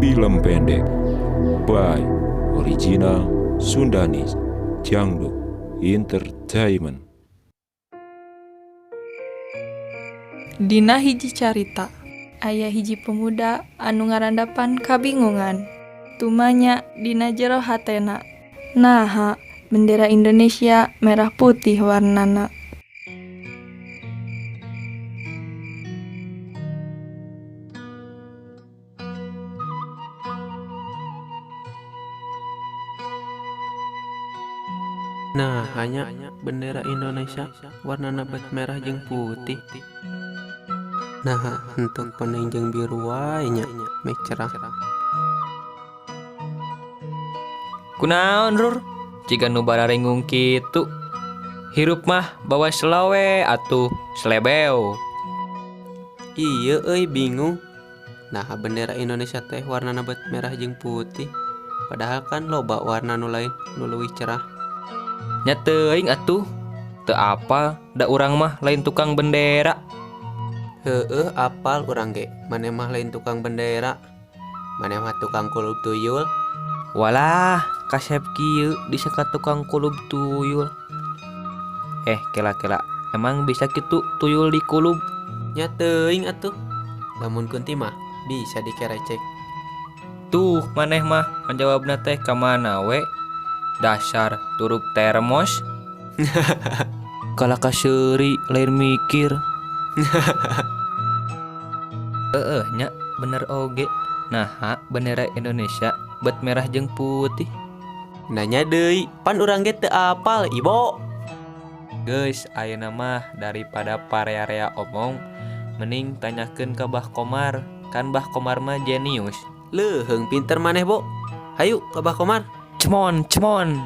Film pendek by Original Sundanese Jangdo Entertainment. Dina hiji carita, aya hiji pemuda anu ngarandapan kabingungan. Tumanya dina jero hatena. Naha, bendera Indonesia merah putih warnana. Nah, hanya bendera Indonesia warnana bet merah jeung putih. Nah, untuk kuning jeung biru wae nya meh cerah. Kunaon Rur? Jiga nu bararingung kitu. Hirup mah bawa selawe atuh selebeo. Iya euy bingung. Nah, bendera Indonesia teh warnana bet merah jeung putih. Padahal kan loba warna nu lain nu leuwih cerah. Nya teuing atuh. Teu apal da urang mah lain tukang bendera. Heueuh apal urang ge, maneh mah lain tukang bendera. Maneh mah tukang kulub tuyul. Walah, kasep kieu disangka tukang kulub tuyul. Kela-kela, emang bisa kitu tuyul dikulub? Nya teuing atuh. Lamun kunti mah bisa dikerecek. Tuh, maneh mah ngajawabna teh ka mana we? Dasar turup termos. Kalah kaseuri lain mikir. Heeh nya bener oge. Naha bendera Indonesia bet merah jeung putih. Nanya deui, pan urang ge teu apal, Ibo. Geus ayeuna mah daripada parea-rea omong, mending tanyakeun ka Bah Komar. Kan Bah Komar mah jenius. Leuheung pinter maneh, Bo. Hayu ka Bah Komar. Cemon, cemon.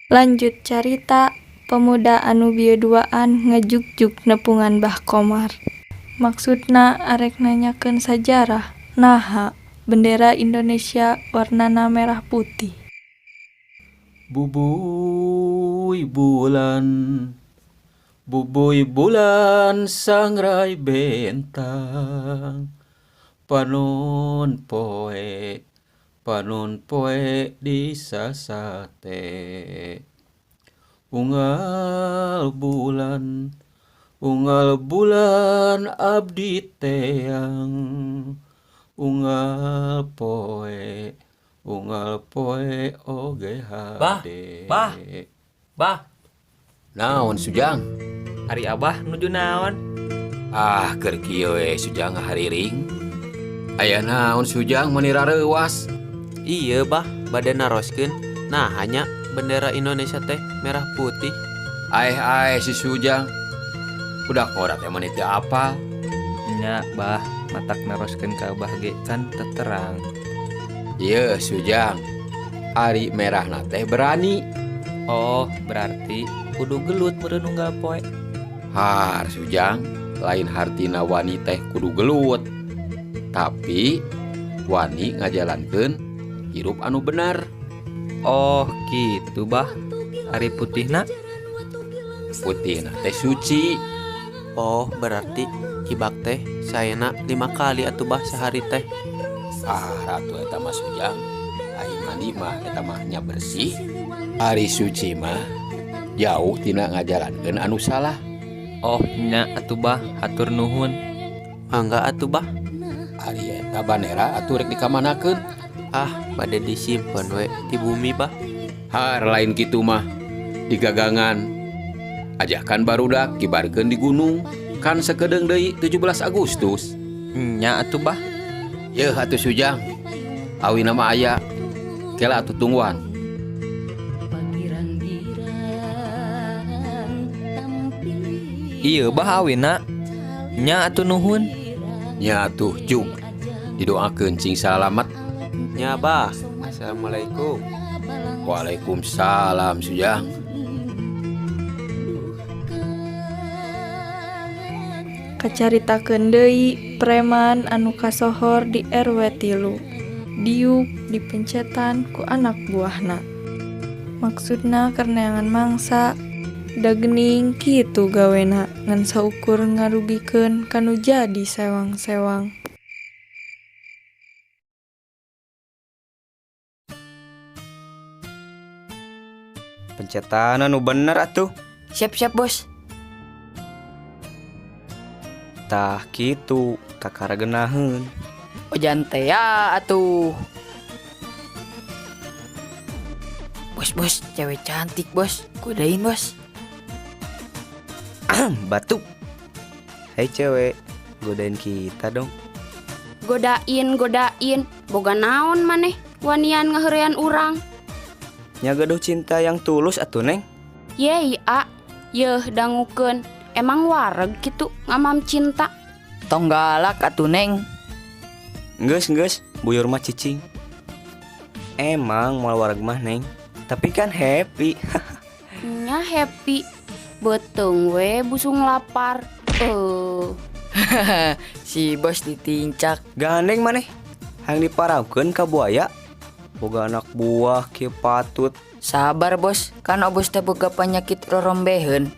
Lanjut carita, pemuda anu bieu duaan ngajugjug nepungan Bah Komar. Maksudna arek nanyakeun sajarah. Naha, bendera Indonesia warnana merah putih. Bubuy bulan, bubuy bulan sangrai bentang, panon poe di sasate. Unggal bulan abdi teang, unggal poe oge hade. Bah, bah, Naon Sujang? Ari Abah nuju naon? Ah, keur kieu we Sujang ngahariring. Aya naon Sujang meuni rareuwas? Iya bah, bade naroskeun. Nah, hanya bendera Indonesia teh merah putih. Aeh aeh si Sujang. Udah korat teh meuni teu apal. Nya bah, matak naroskeun ka Abah ge kan teterang. Ieu Sujang. Ari merahna teh berani. Oh, berarti kudu gelut meureun unggal poe. Har Sujang, lain hartina wani teh kudu gelut. Tapi wani ngajalankeun hirup anu benar. Oh, gitu bah. Ari putihna? Putihna teh suci. Oh, berarti ibak teh saena 5 kali atuh bah sehari teh. Ah, ratu eta mah Sujang. Ari mandi mah eta mah nya bersih. Ari suci mah jauh tina ngajalankeun anu salah. Oh, nya atuh bah, hatur nuhun. Mangga atuh bah. Ari eta bandera atuh rek dikamanakeun? Ah, bade disimpen we di bumi bah. Har lain kitu mah digagangan. Ajakan barudak kibarkeun di gunung kan sakedeung deui 17 Agustus. Nya atuh bah. Yeuh atuh Sujang. Awina mah aya. Kela atuh tungguan. Iya bah awina. Nya atuh nuhun. Nya atuh jug. Didoakeun cing salamet. Nya bah. Assalamualaikum. Waalaikumsalam Sujang. Kacaritakeun deui preman anu kasohor di RW 3. Diuk dipencetan ku anak buahna. Maksudna keur neangan mangsa. Da geuning kitu gawena ngan saukur ngarugikeun ka nu jadi sewang-sewang. Pencetanan nu bener atuh. Siap-siap bos. Tah kitu kakara geunaheun. Ojan teh ya atuh. Bos bos, cewek cantik bos, godain bos. Batuk. Hai cewek, godain kita dong. Godain, godain, boga naon maneh wanian ngaheurean urang. Nya gaduh cinta yang tulus atuh neng. Yei a, yeuh dangukeun, emang wareg kitu ngamam cinta. Tong galak atuh neng. Geus geus, buyur mah cicing. Emang moal wareg mah neng, tapi kan happy. Nya happy, beuteung we busung lapar. Si bos ditincak. Gandeng maneh, hayang diparaukeun ka buaya. Boga anak buah kieu patut. Sabar bos, kan obos teh boga penyakit rorombeheun.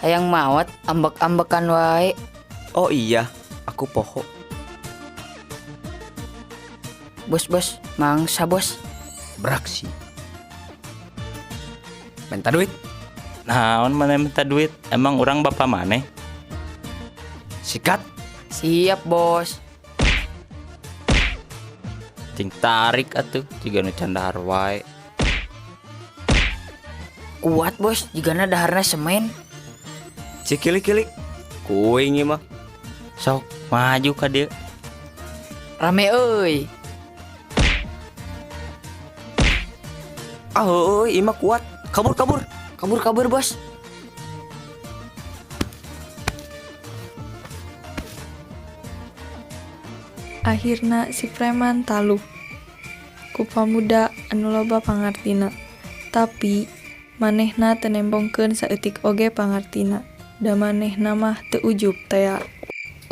Hayang maot ambek-ambekan wae. Oh iya, aku poho. Bos bos, mangsa bos. Beraksi. Minta duit. Naon maneh minta duit? Emang urang bapa maneh? Sikat. Siap bos. Cing tarik atuh, jiga nu can dahar wae. Kuat bos, jigana daharna semen. Cikilik-kilik, kuing ieu mah. Sok maju ka dieu. Rame euy. Ah heueuy, ieu mah kuat. Kabur kabur. Kabur kabur bos. Akhirna si preman taluk ku pamuda anu loba pangartina. Tapi manehna teu nembongkeun saeutik oge pangartina. Da manehna mah teu ujub tea.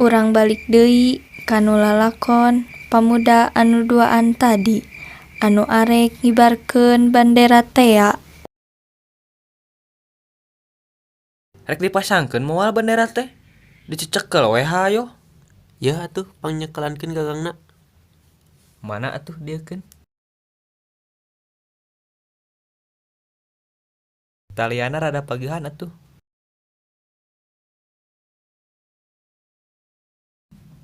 Urang balik deui ka nu lalakon pamuda anu duaan tadi anu arek ngibarkeun bandera tea. Rek dipasangkeun moal bandera teh? Dicecekel we hayo. Yeuh atuh pangnyekelankeun gagangna. Mana atuh dieukeun? Taliana rada pageuhan atuh.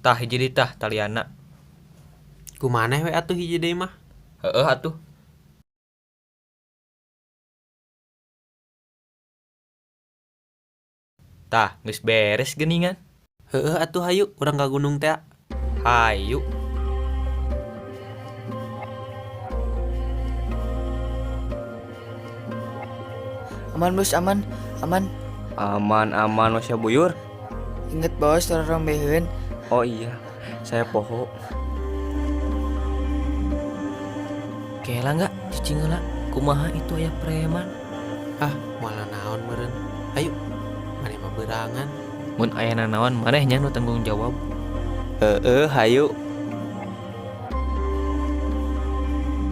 Tah hiji deui tah taliana. Ku maneh we atuh hiji deui mah. Heueuh atuh. Tah geus beres geuningan. Heueuh atuh hayu urang ka gunung teh. Hayu. Aman bos, aman, aman. Aman aman masya buyur. Inget bos, rorombeheun. Oh iya, saya poho. Kela nggak cicing heula, kumaha itu aya preman. Ah, moal naon meureun. Hayu, maneh mah beurangan. Mun aya nanaon maneh nya nu tanggung jawab. Heeh, hayu.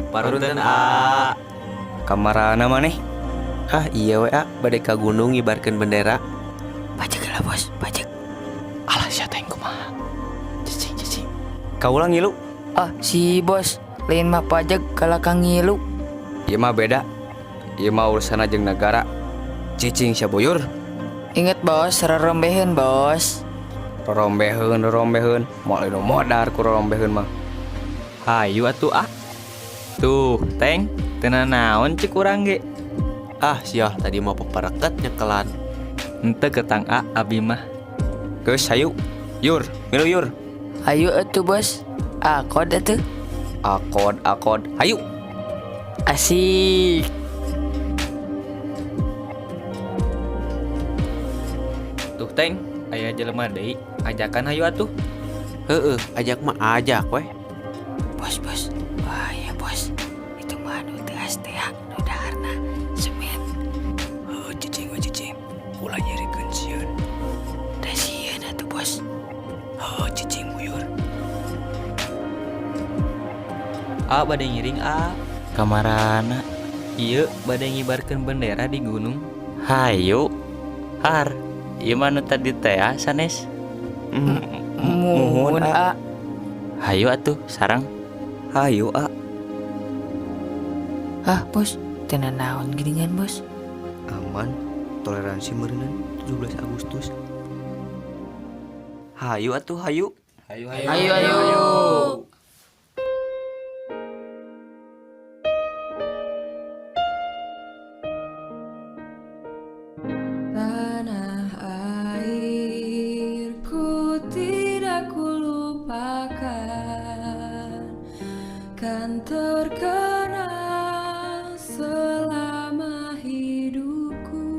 Parunten a. Kamarana maneh? Ah iya we a, bade ka gunung ngibarkeun bendera. Pajek lah bos, pajek. Alah sia teh kumaha. Cicing cicing. Kaula ngilu. Ah si bos, lain mah pajek kalah ka ngilu. Ieu mah beda. Ieu mah urusanna jeung nagara. Cicing sia buyur. Ingat bos, rorombeheun bos. Rorombeheun, rorombeheun, moal anu modar ku rorombeheun mah. Hayu atuh ah. Tuh, teng, teu nanaon cek urang ge. Ah sia tadi mau pepereket nyekelan. Henteu ketang a abi mah. Geus hayu. Yur, milu yur. Hayu atuh bos. Akod atuh. Akod, akod. Hayu. Asik. Tuh teng, aya jelema deui, ajakan hayu atuh. Heueuh, ajak mah ajak weh. Bos bos, bahaya bos. Itu mah anu teas teh nu daharna semen. Heueuh cicing we cicing. Ulah nyerikeun sieun. Da sieun atuh bos. Heueuh cicing buyur. A bade ngiring a. Kamarana? Ieu bade ngibarkeun bendera di gunung. Hayu. Har, ieu mah nu tadi teh ah, sanes? Muhun, A. Hayu atuh sareng. Hayu, A. Hah, Bos, teu naon geuningan, Bos? Aman, toleransi meureunan 17 Agustus. Hayu atuh, hayu. Hayu. Ayo, ayo. Tanah airku tidak kulupakan, kan terkenang selama hidupku.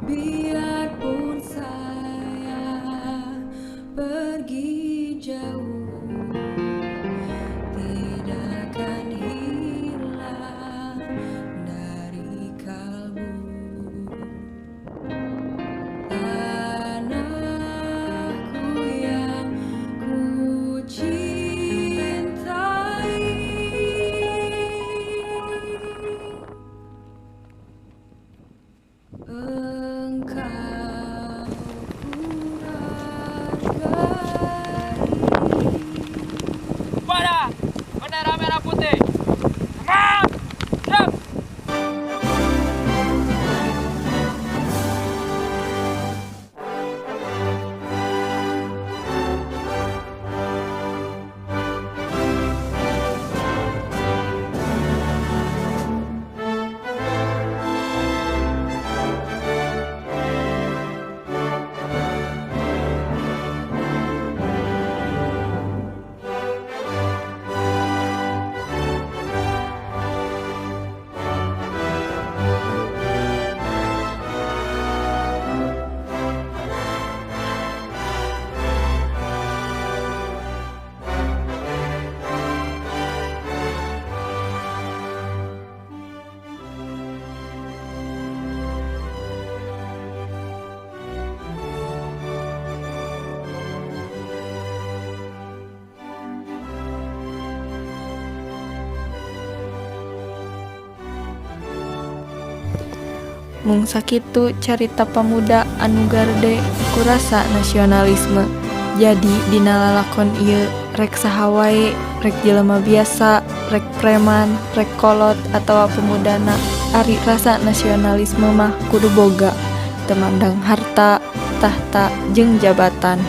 Biarpun saya pergi jauh, tidak akan hilang dari kalbu. Tanahku yang ku cintai. Engkau ku hargai. Kepada bendera merah putih. Semangat! Siap! Mung sakitu carita pamuda anu garede ku rasa nasionalisme. Jadi dina lalakon ieu rek saha wae, rek jelema biasa, rek preman, rek kolot atawa pemudana, ari rasa nasionalisme mah kudu boga, teu mandang harta, tahta jeung jabatan.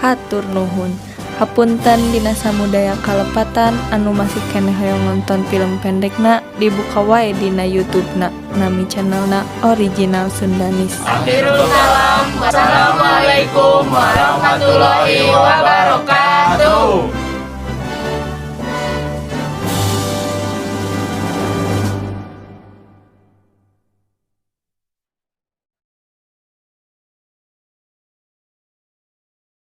Hatur nuhun. Hapunten dina samudaya kalepatan anu masih keneh hoyong nonton film pendekna dibuka wae dina YouTube-na, nami channelna Original Sundanese. Akhirul kalam, wassalamualaikum warahmatullahi wabarakatuh.